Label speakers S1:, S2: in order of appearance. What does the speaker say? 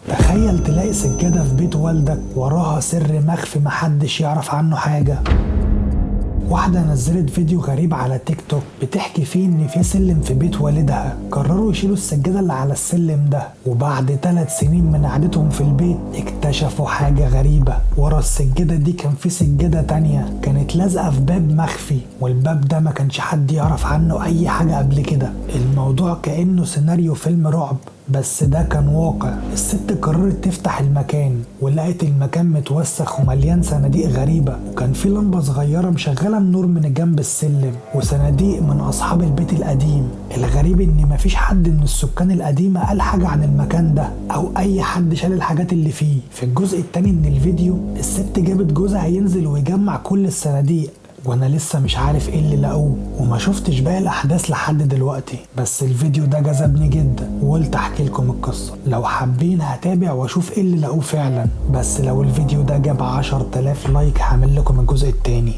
S1: تخيل تلاقي سجادة في بيت والدك وراها سر مخفي محدش يعرف عنه حاجة. واحدة نزلت فيديو غريب على تيك توك بتحكي فيه ان في سلم في بيت والدها، قرروا يشيلوا السجادة اللي على السلم ده، وبعد 3 سنين من قعدتهم في البيت اكتشفوا حاجة غريبة. ورا السجادة دي كان في سجادة تانية كانت لازقة في باب مخفي، والباب ده ما كانش حد يعرف عنه اي حاجة قبل كده. الموضوع كأنه سيناريو فيلم رعب، بس ده كان واقع. الست قررت تفتح المكان، ولقت المكان متوسخ ومليان صناديق غريبة، وكان في لمبة صغيرة مشغلة النور من جنب السلم، وصناديق من أصحاب البيت القديم. الغريب إن مفيش حد من السكان القديمة قال حاجة عن المكان ده أو أي حد شال الحاجات اللي فيه. في الجزء التاني من الفيديو الست جابت جوزها ينزل ويجمع كل الصناديق، وانا لسه مش عارف ايه اللي لقوه وما شفتش باقي الاحداث لحد دلوقتي، بس الفيديو ده جذبني جدا وقلت احكي لكم القصه. لو حابين هتابع واشوف ايه اللي لقوه فعلا، بس لو الفيديو ده جاب 10,000 like هعمل لكم الجزء التاني.